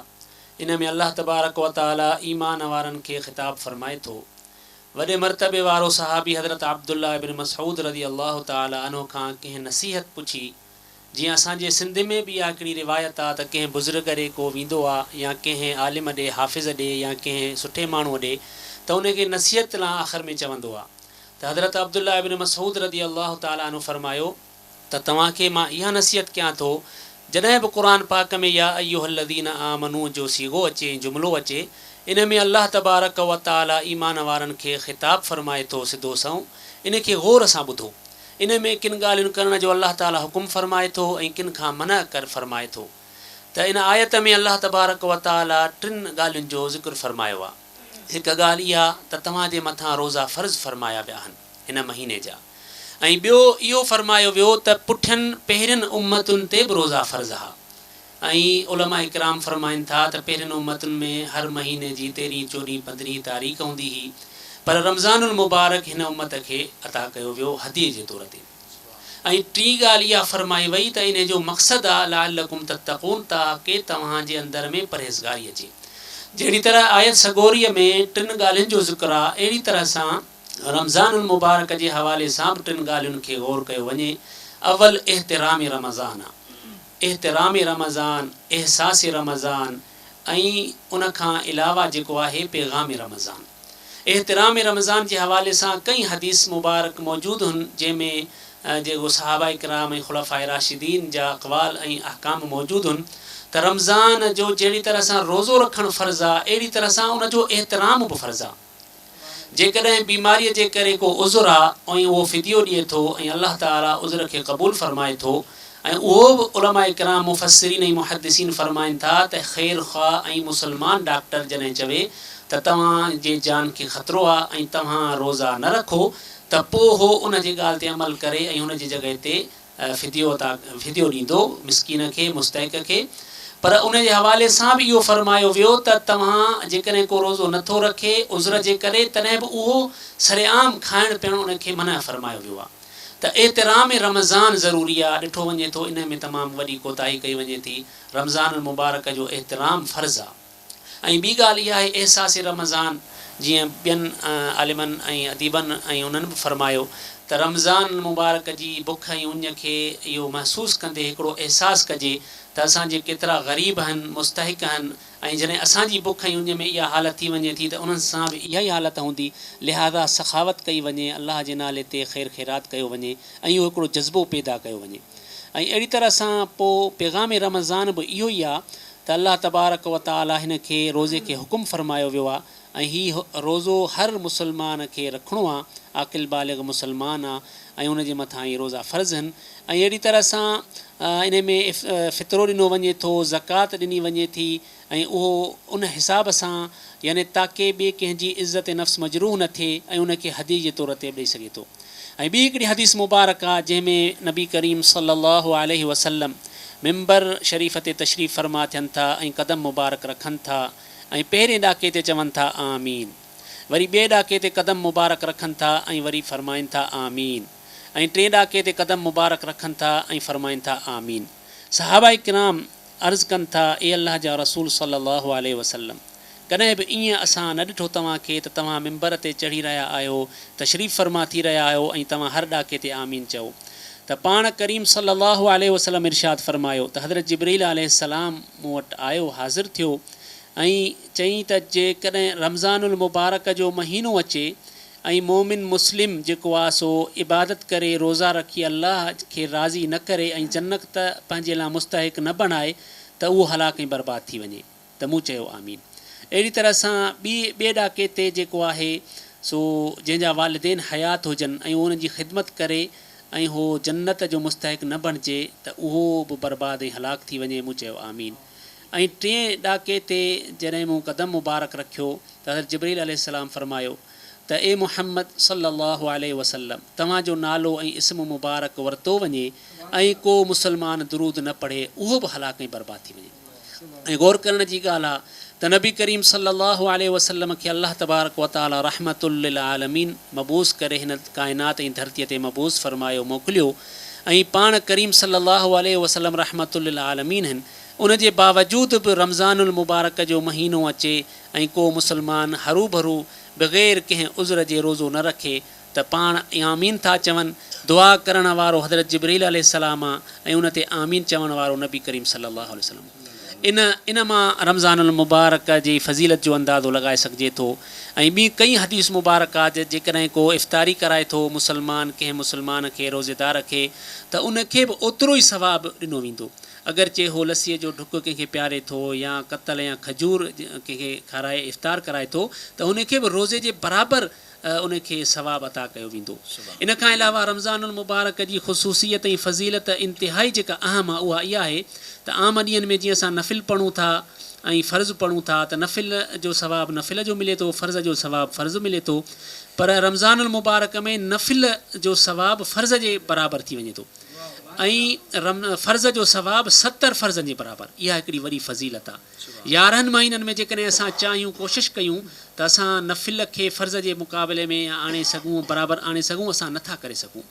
S5: ان ۾ الله تبارڪ و تعالي ايمان وارن کي خطاب فرمائي ٿو وڏي مرتبي وارو صحابي حضرت عبدالله ابن مسعود رضي الله تعالٰي عنه کان ڪنهن نصيحت پڇي، جيئن اسان جي سنڌ ۾ به اها هڪڙي روايت آ ته ڪنهن بزرگ ڏي ڪو ويندو آ يا ڪنهن عالم ڏي حافظ ڏي يا ڪنهن سٺي ماڻهوء ڏي ته ان کي نصيحت لا آخر ۾ چوندو آ ته حضرت عبدالله ابن مسعود رضي الله تعالٰي عنه فرمايو ته توهان کي مان اها نصيحت ڪيان ٿو، جڏهن به قرآن پاڪ ۾ يا ايها الذين آمنو جو صيغو اچي ۽ جملو اچي، ان ۾ الله تبارڪ و تعالي ايمان وارن کي خطاب فرمائي ٿو سڌو سنئون، ان کي غور سان ٻڌو. ان ۾ ڪن ڳالهين ڪرڻ جو الله تعالي حڪم فرمائي ٿو ۽ ڪن کان منع ڪر فرمائي ٿو. ته ان آيت ۾ الله تبارڪ و تعالي ٽن ڳالهين جو ذڪر فرمايو آهي. هڪ ڳالهه اها ته توهان جي مٿان روزا فرض فرمايا ويا آهن هن مهيني جا. ۽ ٻيو اهو فرمايو ويو ته پٺين پهرين امتن تي به روزا فرض ها ۽ علماء ڪرام فرمائن ٿا ته پهرين امتن ۾ هر مهيني جي تيرهين چوڏهين پندرهين تاريخ هوندي هئي پر رمضان المبارڪ هن امت کي عطا ڪيو ويو هديي جي طور تي ۽ ٽين ڳالهه اها فرمائي وئي ته انهي جو مقصد آ لعلڪم تتقون تاڪه توهان جي اندر ۾ پرهيزگاري اچي جهڙي طرح آيت سڳوريء ۾ ٽن ڳالهين جو ذڪر آ اهڙي طرح سان رمضان المبارڪ جي حوالي سان به ٽن ڳالهين کي غور ڪيو وڃي، اول احترام رمضان، احترام رمضان، احساس رمضان ۽ ان کان علاوه جيڪو آهي پيغام رمضان. احترام رمضان جي حوالي سان ڪئين حديث مبارڪ موجود هن جنهن ۾ جيڪو صحابه ڪرام ۽ خلفاء راشدين جا اقوال ۽ احڪام موجود هن ته رمضان جو جهڙي طرح سان روزو رکڻ فرض آ اهڙي طرح سان ان جو احترام به فرض آ. جيڪڏهن بيماريء جي ڪري ڪو عذر آ ۽ اهو فديو ڏئي ٿو ۽ الله تعاليٰ عذر کي قبول فرمائي ٿو ۽ اهو به علماء ڪرام مفسرين ۽ محدثين فرمائن ٿا ته خير خواه ۽ مسلمان ڊاڪٽر جڏهن چوي ته توهان جي جان کي خطرو آ ۽ توهان روزا نه رکو ته پو هو ان جي ڳالهه تي عمل ڪري ۽ هن جي جڳهه تي فديو عطا فديو ڏيندو مسڪين کي، مستحق کي، پر ان جي حوالي سان به اهو فرمايو ويو ته توهان جيڪڏهن ڪو روزو نه ٿو رکي عذر جي ڪري تڏهن به اهو سرعام کائڻ پيئڻ ان کي منع فرمايو ويو آهي ته احترام رمضان ضروري آهي ڏٺو وڃي ٿو انهي ۾ تمام وڏي ڪوتاهي ڪئي وڃي ٿي رمضان المبارڪ جو احترام فرض آهي. ۽ ٻي ڳالهه اها آهي احساس رمضان جيئن ٻين عالمن ۽ اديبن ۽ انهن به فرمايو ته رمضان المبارڪ جي بک ۽ اڃ کي اهو محسوس ڪندي هڪڙو احساس ڪجي ته اسان جي ڪيترا غريب هن مستحق هن ۽ جڏهن اسان جي بک ۽ اڃ ۾ اها حالت ٿي وڃي ٿي ته انهن سان به اها ئي حالت هوندي لهذا سخاوت ڪئي وڃي الله جي نالي تي خير خيرات ڪيو وڃي ۽ اهو هڪڙو جذبو پيدا ڪيو وڃي ۽ اهڙي طرح سان پوء پيغام رمضان به اهو ئي آ ته الله تبارڪ و تعالي هن کي روزي کي حڪم فرمايو ويو آ ۽ هي روزو هر مسلمان کي رکڻو آ عاقل بالغ مسلمان آ ۽ ان جي مٿان هي روزا فرض هن ۽ اهڙي طرح سان انهي ۾ فطرو ڏنو وڃي ٿو زڪوات ڏني وڃي ٿي ۽ اهو ان حساب سان يعني تاڪه ٻئي ڪنهن جي عزت نفس مجروح نه ٿئي ۽ ان کي هديي جي طور تي به ڏئي سگهي ٿو ۽ ٻي هڪڙي حديث مبارڪ آ جنهن ۾ نبي ڪريم صلي الله عليه وسلم منبر شريف تي تشريف فرما ٿين ٿا ۽ قدم مبارڪ رکن ٿا ۽ پهرين ڏاڪي تي چون ٿا آمين وري ٻئي ڏاڪي تي قدم مبارڪ رکن ٿا ۽ وري فرمائن ٿا آمين ۽ ٽئين ڏاڪي تي قدم مبارڪ رکن ٿا ۽ فرمائن ٿا آمين صحابه ڪرام عرض ڪن ٿا، اي الله جا رسول صلّي الله عليه وسلّم! ڪڏهن به ائين اسان نه ڏٺو توهان کي ته توهان منبر تي چڙهي رهيا آهيو، تشريف فرما ٿي رهيا آهيو ۽ توهان هر ڏاڪي تي آمين چئو ته پاڻ ڪريم صلّي الله عليه وسلّم ارشاد فرمايو ته حضرت جبرئيل عليه السّلام مون وٽ آيو حاضر ٿيو ۽ چيائين ته جيڪڏهن رمضان المبارڪ جو مهينو اچي ۽ مؤمن مسلم جيڪو آ سو عبادت ڪري روزا رکي الله کي راضي نه ڪري ۽ جنت پنهنجي لاء مستحق نه بڻائي ته اهو هلاڪ ۽ برباد ٿي وڃي ته مون چيو آمين اهڙي طرح سان ٻي ٻئي ڏاڪي تي جيڪو آهي سو جنهن جا والدين حيات هجن ۽ اهو انهن جي خدمت ڪري ۽ هو جنت جو مستحق نه بڻجي ته اهو به برباد ۽ هلاڪ ٿي وڃي مون چيو آمين ۽ ٽئين ڏاڪي تي جڏهن مون قدم مبارڪ رکيو ته حضرت جبرئيل عليه السلام فرمايو ته اي محمد صلّي اللّٰه عليه وسلّم! توهان جو نالو ۽ اسم مبارڪ ورتو وڃي ۽ ڪو مسلمان درود نه پڙهي اهو به هلاڪ ۽ برباد ٿي وڃي ۽ غور ڪرڻ جي ڳالهه آ ته نبي ڪريم صلّي اللّٰه عليه وسلّم کي الله تبارڪ وتعاليٰ رحمة للعالمين مبعوث ڪري هن ڪائنات ۽ ڌرتيء تي مبعوث فرمايو موڪليو ۽ پاڻ ڪريم صلّي اللّٰه عليه وسلّم رحمة للعالمين هن ان جي باوجود به رمضان المبارڪ جو مهينو اچي ۽ ڪو مسلمان هروڀرو بغير ڪنهن عذر جي روزو نه رکي ته پاڻ آمين ٿا چون، دعا ڪرڻ وارو حضرت جبرئيل عليه السلام آ ۽ ان تي آمين چوڻ وارو نبي ڪريم صلي الله عليه وسلم. ان ان مان رمضان المبارڪ جي فضيلت جو اندازو لڳائي سگهجي ٿو ۽ ٻي ڪئين حديث مبارڪه جيڪڏهن ڪو افطاري ڪرائي ٿو مسلمان ڪنهن مسلمان کي روزيدار کي ته ان کي به اوترو ئي ثواب ڏنو ويندو. اگرچه هو لسيء جو ڍڪ ڪنهن کي پياري ٿو يا ڪتل يا کجور ڪنهن کي کارائي افطار ڪرائي ٿو ته ان کي به روزي جي برابر ان کي ثواب عطا ڪيو ويندو. ان کان علاوه رمضان المبارڪ جي خصوصيت ۽ فضيلت انتهائي جيڪا اهم آهي اها اها آهي ته عام ڏينهن ۾ جيئن اسان نفل پڙهون ٿا ۽ فرض پڙهون ٿا ته نفل جو ثواب نفل جو ملي ٿو فرض جو ثواب فرض ملي ٿو پر رمضان المبارڪ ۾ نفل جو ثواب فرض جي برابر ٿي وڃي ٿو. ۽ فرض جو ثواب 70 فرضن جي برابر، اها هڪڙي وڏي فضيلت آ. 11 مهينن ۾ جيڪڏهن اسان چاهيون ڪوشش ڪيون ته اسان نفل کي فرض جي مقابلي ۾ آڻي سگهون برابر آڻي سگهون اسان نٿا ڪري سگهون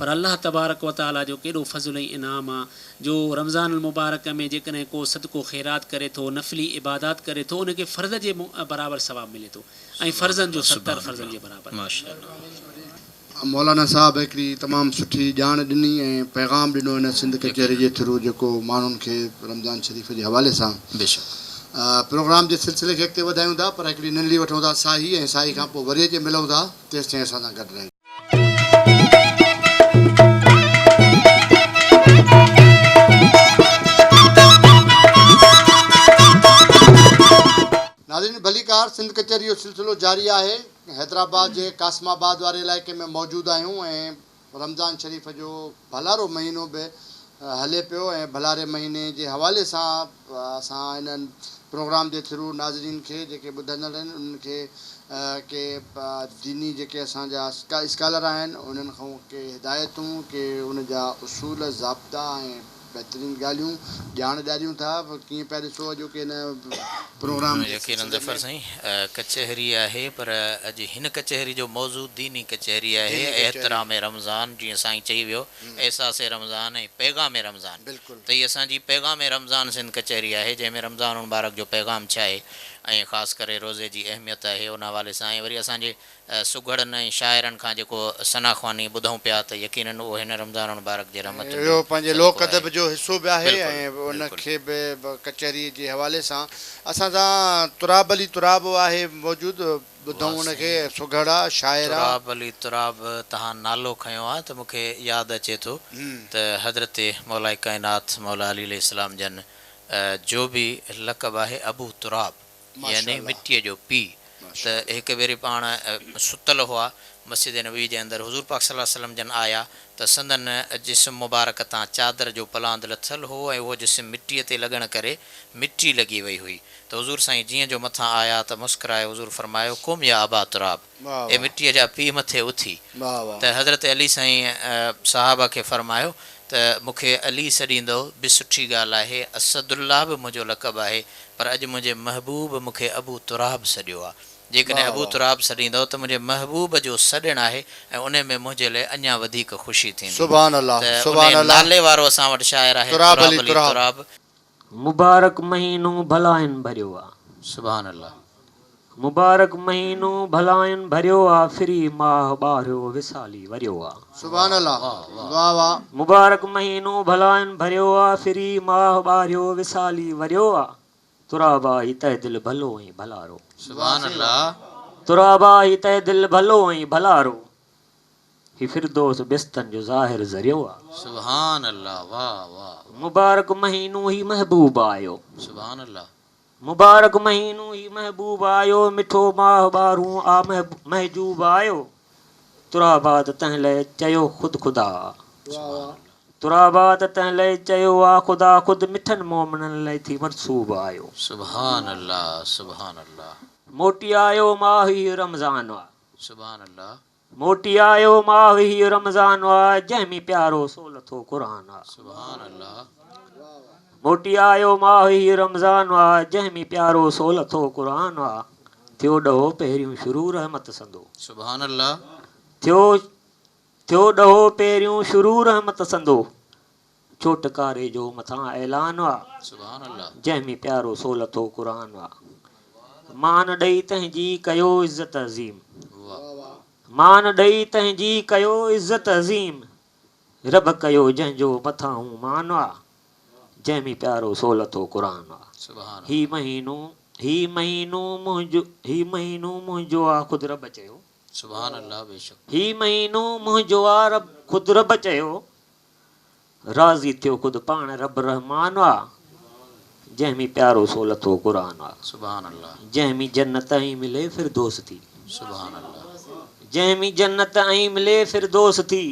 S5: پر الله تبارڪ و تعاليٰ جو ڪيڏو فضل ۽ انعام آ جو رمضان المبارڪ ۾ جيڪڏهن ڪو صدقو خيرات ڪري ٿو نفلي عبادات ڪري ٿو ان کي فرض جي برابر ثواب ملي ٿو ۽ فرضن جو 70 فرضن جي برابر.
S1: مولانا صاحب هڪڙي تمام سٺي ڄاڻ ڏني ۽ پيغام ڏنو هن سنڌ ڪچهري جي ٿرو جيڪو ماڻهن کي رمضان شريف جي حوالي سان پروگرام جي سلسلي کي اڳتي وڌايون ٿا پر هڪڙي ننڍڙي وٺون ٿا ساهي ۽ ساهي کان پوء وري اچي ملون ٿا تيستائين اسان سان گڏ رهجو. ناظرين ڀليڪار سنڌ ڪچهري جو سلسلو جاري آهي. حيدرآباد جي قاسم آباد واري علائقي ۾ موجود آهيون ۽ رمضان شريف جو ڀلارو مهينو به هلي پيو ۽ ڀلاري مهيني جي حوالي سان اسان انهن پروگرام جي ٿرو ناظرين کي جيڪي ٻڌندڙ آهن انهن کي ڪي ديني جيڪي اسان جا اسڪالر آهن انهن کان ڪي هدايتون ڪي ان جا اصول ضابطا ۽ بهترين ڳالهيون ڄاڻ ڏياريون ٿا ڪيئن پيا ڏسو اڄوڪي هن پروگرام جي
S2: يقينن
S1: سلسلي
S2: ظفر
S1: ۾.
S2: سائين ڪچهري آهي پر اڄ هن ڪچهري جو موضوع ديني ڪچهري آهي
S1: ديني ڪچهري.
S2: احترام رمضان جيئن سائين چئي ويو احساس رمضان ۽ پيغام رمضان
S1: بلڪل.
S2: ته هي اسان جي پيغام رمضان سنڌ ڪچهري آهي جنهن ۾ رمضان المبارڪ جو پيغام ڇا آهي ۽ خاص ڪري روزي جي اهميت آهي ان حوالي سان ۽ وري اسان جي سگهڙن ۽ شاعرن کان جيڪو ثنا خواني ٻڌون پيا ته يقينن اهو هن رمضان المبارڪ جي رحمتن جو
S1: اهو پنهنجي لوڪ
S2: صدقو
S1: ادب
S2: آهي.
S1: جو حصو به آهي
S2: بلڪل
S1: ۽ ان
S2: بلڪل.
S1: کي به ڪچهري جي حوالي سان اسان سان تراب علي تراب آهي موجود ٻڌون
S2: واه
S1: ان کي
S2: سائين
S1: سگهڙ آ شاعر آ.
S2: تراب علي تراب تهان نالو کنيو آ ته مون کي ياد اچي ٿو ته حضرت مولاء ڪائنات مولا علي عليه السلام جن جو به لقب آهي ابو تراب. يعني مٽيء جو پيء ته هڪ ڀيري پاڻ ستل هئا مسجد نبوي جي اندر حضور پاڪ صلي الله عليه وسلم جن آيا ته سندن جسم مبارڪ تان چادر جو پلاند لٿل هو ۽ اهو جسم مٽيء تي لڳڻ ڪري مٽي لڳي وئي هئي ته حضور سائين جيئن جو مٿان آيا ته مسڪرائي حضور فرمايو قم يا ابا تراب اي مٽيء جا پيء مٿي اٿي ته حضرت علي سائين صحابه کي فرمايو ته مون کي علي سڏيندؤ به سٺي ڳالهه آهي اسد الله به منهنجو لقب آهي پر اڄ منهنجي محبوب مون کي ابو تراب سڏيو آ. جيڪڏهن ابو تراب سڏيندؤ ته منهنجي محبوب جو سڏڻ آهي ۽ انهي ۾ منهنجي لئه اڃا وڌيڪ خوشي ٿيندي. ته انهي نالي وارو اسان وٽ شاعر آهي تراب علي تراب.
S3: مبارڪ مهينو ڀلائين ڀريو آ.
S2: سبحان الله.
S3: مبارڪ مهينو ڀلائين ڀريو آ ڦري ماهه ٻارهيو وصالي وريو آ.
S1: سبحان الله واه واه.
S3: مبارڪ مهينو ڀلائين ڀريو آ ڦري ماهه ٻارهيو وصالي وريو آ تراب آ هي تهدل ڀلو ۽ ڀلارو.
S2: سبحان الله.
S3: ترابا هي تهه دل ڀلو ۽ ڀلارو. هي فردوس بستن جو ظاهر ذريعو آ.
S2: سبحان الله واه واه.
S3: مبارڪ مهينو هي محبوب آيو.
S2: سبحان الله.
S3: مبارڪ مهينو هي محبوب آيو. مٺو ماهه ٻارهون آ محجوب آيو. ترابات تنهن لئه چيو خود خدا آ. ترابات تنهن لئه چيو آ خدا خود مٺن مومنن لئه ٿي منسوب آيو.
S2: سبحان الله سبحان الله.
S3: موٽي آيو ماهه هي رمضان آ.
S2: سبحان الله.
S3: موٽي آيو ماهه هي رمضان آ. جنهن ۾ پيارو سو لٿو قرآن آ.
S2: سبحان الله.
S3: موٽي آيو ماهه هي رمضان آ. جنهن ۾ پيارو سو لٿو قرآن آ. ٿيو ڏهو پهريون شروع رحمت سندو.
S2: سبحان الله.
S3: ٿيو ٿيو ڏهو پهريون شروع رحمت سندو. ڇوٽڪاري جو مٿان اعلان آ.
S2: سبحان الله.
S3: جنهن ۾ پيارو سو لٿو قرآن آ. مان ڏئي تنهن جي ڪيو عزت عظيم. مان ڏئي تنهن جي ڪيو عزت عظيم. رب ڪيو جنهن جو مٿاهون مان آ. جنهن ۾ پيارو سو لٿو قرآن آ. هي مهينو هي مهينو منهنجو هي مهينو منهنجو آ خود رب چيو.
S2: سبحان الله بيشڪ.
S3: هي مهينو منهنجو آ رب خود رب چيو. راضي ٿيو خود پاڻ رب رحمان آ. جنهن ۾ پيارو سو لٿو قرآن آ.
S2: سبحان الله.
S3: جنهن ۾ جنت ۽ ملي فردوس ٿي.
S2: سبحان الله.
S3: جنهن ۾ جنت ۽ ملي فردوس ٿي.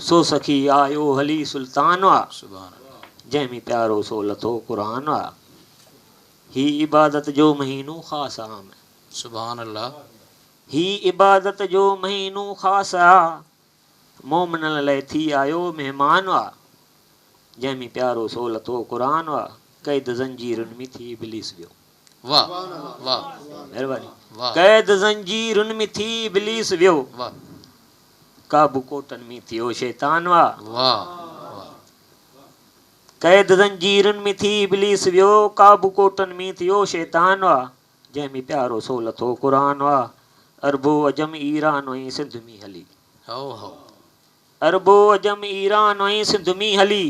S3: سو سخي آيو هلي سلطان آ.
S2: سبحان الله.
S3: جنهن ۾ پيارو سو لٿو قرآن آ. هي عبادت جو مهينو خاص عام.
S2: سبحان الله.
S3: هي عبادت جو مهينو خاص آ. مومنن لئه ٿي آيو مهمان آ. جنهن ۾ پيارو سو لٿو قرآن آ. قيد زنجيرن ۾ ٿي ابليس ويو.
S2: واه واه.
S3: مهرباني.
S2: واه.
S3: قيد زنجيرن ۾ ٿي ابليس ويو.
S2: واه.
S3: قابو ڪوٽن ۾ ٿيو شيطان آ.
S2: واه واه.
S3: قيد زنجيرن ۾ ٿي ابليس ويو. قابو ڪوٽن ۾ ٿيو شيطان آ. جنهن ۾ پيارو سو لٿو قرآن آ. عرب و عجم ايران ۽ سنڌ ۾ هلي.
S2: هئو هئو.
S3: عرب و عجم ايران ۽ سنڌ ۾ هلي.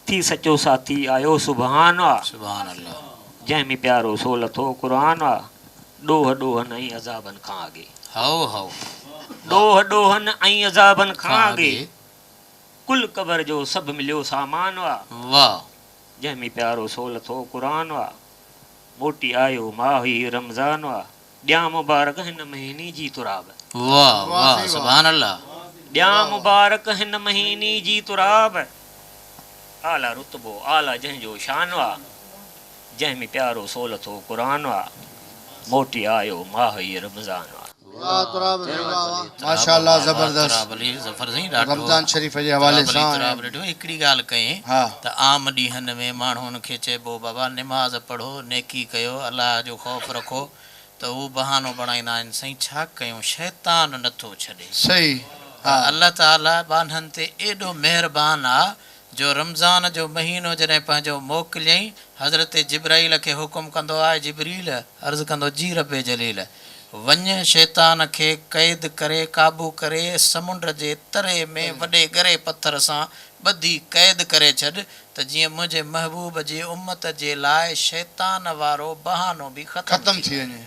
S3: ٿي سچو ساٿي آيو سبحان آ.
S2: سبحان الله.
S3: جنهن ۾ پيارو سو لٿو قرآن آ. ڏوهه ڏوهن ۽ عذابن کان اڳي.
S2: هئو هئو.
S3: ڏوهه ڏوهن ۽ عذابن کان
S2: کان
S3: اڳي.
S2: اڳي.
S3: ڪل قبر جو سڀ مليو سامان آ.
S2: واه.
S3: جنهن ۾ پيارو سو لٿو قرآن آ. موٽي آيو ماهه هي رمضان آ. ڏيان مبارڪ هن مهيني جي تراب.
S2: واه واه سبحان الله.
S3: ڏيان مبارڪ هن مهيني جي تراب. اعليٰ رتبو اعليٰ جنهن جو شان آ. جنهن ۾ پيارو سو لٿو قرآن آ. موٽي آيو ماهه هي رمضان آ.
S1: واه تراب سائين واه واه. ماشاءالله زبردست رمضان شريف جي حوالي سان ۽
S2: هڪڙي ڳالهه ڪئين ته عام ڏينهن ۾ ماڻهن کي چئبو بابا نماز پڙهو نيڪي ڪيو الله جو خوف رکو ته هو بهانو بڻائيندا آهن سائين ڇا ڪيون شيطان نٿو ڇڏي
S1: صحيح
S2: پر الله تعالي ٻانهن تي ايڏو مهربان آ جو رمضان جو مهينو جڏهن پنهنجو موڪليائين حضرت جبرائيل کي حڪم ڪندو آ اي جبريل عرض ڪندو جي رب جليل وڃ شيطان کي قيد ڪري قابو ڪري سمنڊ جي تري ۾ وڏي ڳري پٿر سان ٻڌي قيد ڪري ڇڏ ته جيئن منهنجي محبوب جي امت جي لاء شيطان وارو بهانو به ختم ٿي وڃي.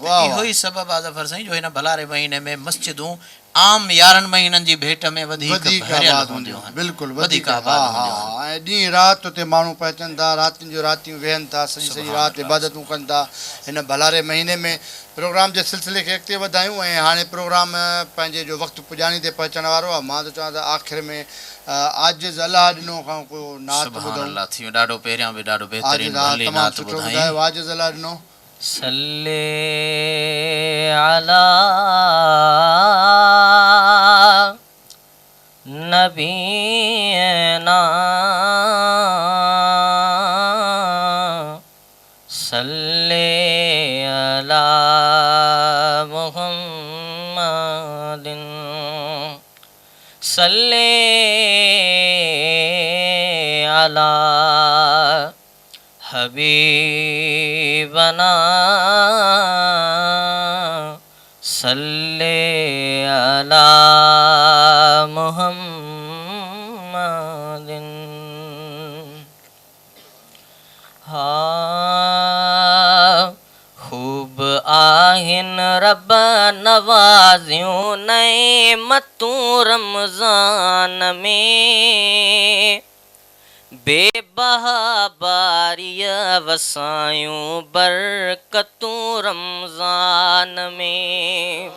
S2: ته اهو ئي سبب آ ظفر سائين جو هن ڀلاري مهيني ۾ مسجدون عام يارهن مهينن جي ڀيٽ ۾ وڌيڪ
S1: وڌيڪ
S2: ڀريل
S1: آباد
S2: هونديون
S1: هونديون
S2: آهن.
S1: بلڪل
S2: وڌيڪ
S1: وڌيڪ ها
S2: آباد
S1: ها
S2: هونديون آهن.
S1: ها ۽ ڏينهن رات اتي ماڻهو پهچن ٿا راتين جو راتيون ويهن ٿا سڄي سڄي
S2: سبحان
S1: رات
S2: الله
S1: عبادتون ڪن ٿا هن ڀلاري مهيني ۾ پروگرام جي سلسلي کي اڳتي وڌايون ۽ هاڻي پروگرام پنهنجي جو وقت پڄاڻي تي پهچڻ وارو آهي مان ٿو چوان ته آخر ۾ عاجز الله ڏنو کان ڪو نعت
S2: سبحان
S1: ٻڌون.
S2: الله ٿي ويو ڏاڍو پهريان به ڏاڍو
S1: عاجز
S2: بهترين
S1: ها
S2: ڀلي
S1: تمام
S2: نعت
S1: سٺو
S2: ٻڌائين.
S1: ٻڌايو عاجز الله ڏنو.
S6: صلي علي نبينا صلي علي محمد صلي علي حبيبنا صلي علي محمد ها خوب آ. رب نوازيون نعمتون رمضان ۾. بي بها باريء وسايون برڪتون رمضان ۾.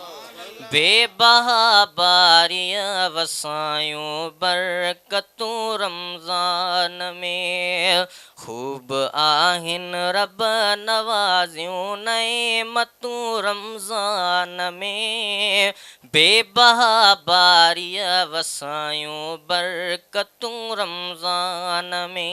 S6: بي بها باريء وسايون برڪتون رمضان ۾. خوب آهن رب نوازيون نعمتون رمضان ۾. بي بها باريء وسايون برڪتون رمضان ۾.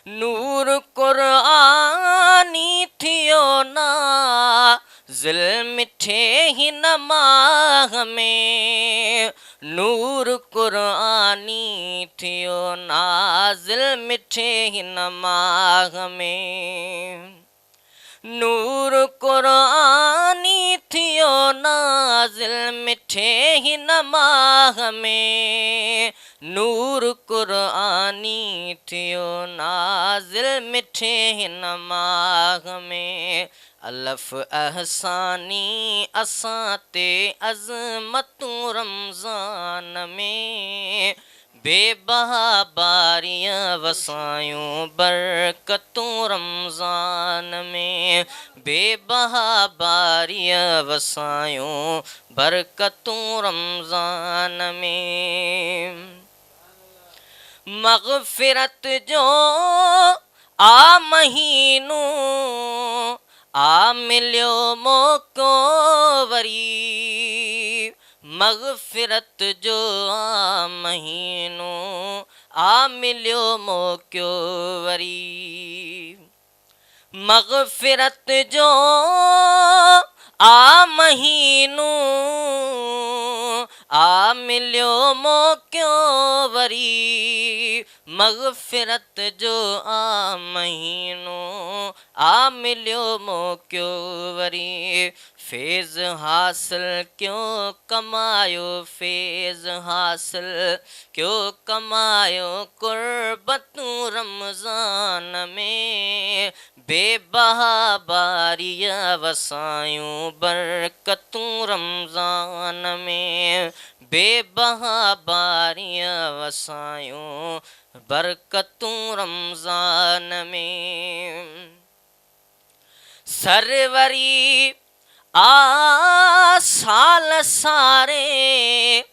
S6: نور قرآني ٿيو نازل مٺي هن ماهه ۾. نور قرآني ٿيو نازل مٺي هن ماهه ۾. نور قرآني ٿيو نازل مٺي هن ماهه ۾. نور قرآني ٿيو نازل مٺي هن ماهه ۾. الف احساني اسان تي عظمتون رمضان ۾. بي بها باريء وسايون برڪتون رمضان ۾. بي بها باريء وسايون برڪتون رمضان ۾. مغفرت جو آ مهينو آ مليو موقعو وري. مغفرت جو آ مهينو آ مليو موقعو وري. مغفرت جو آ مهينو آ مليو موقعو وري. مغفرت جو آ مهينو آ مليو موقعو وري. فيض حاصل ڪيو ڪمايو فيض حاصل ڪيو ڪمايو قربتون رمضان ۾. بي بها باريء وسايون برڪتون رمضان ۾. بي بها باريء وسايون برڪتون رمضان ۾. سروري آ سال ساري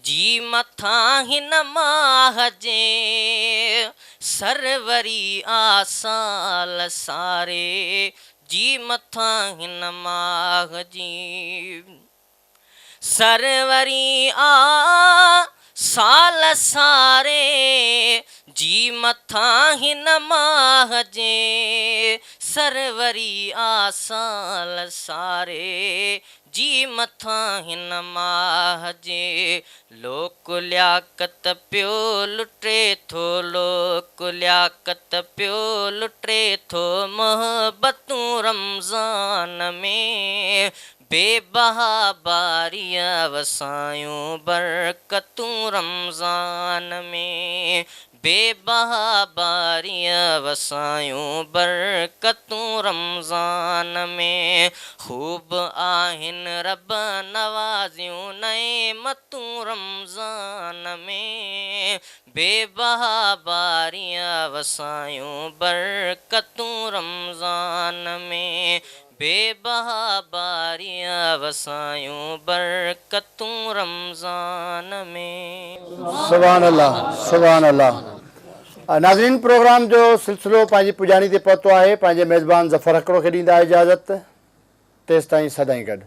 S6: جي مٿان هن ماهه جي. سروري آ سال ساري جي مٿان هن ماهه جي. سروري آ سال ساري جي مٿان هن ماهه جي. سروري آ سال ساري جي مٿان هن ماهه جي. لوڪ لياقت پيو لٽي ٿو لوڪ لياقت پيو لٽي ٿو محبتون رمضان ۾. بي بها باريء وسايون برڪتون رمضان ۾. بي بها باريء وسايون برڪتون رمضان ۾. خوب آهن رب نوازيون نعمتون رمضان ۾. بي بها باريء وسايون برڪتون رمضان ۾. بي بها باريء وسايون برڪتون رمضان ۾.
S1: سبحان الله سبحان الله ناظرين پروگرام جو سلسلو پنهنجي پڄاڻي تي پهتو آهي پنهنجي ميزبان ظفر هڪڙو کي ڏيندا اجازت تيستائين سدائين گڏ.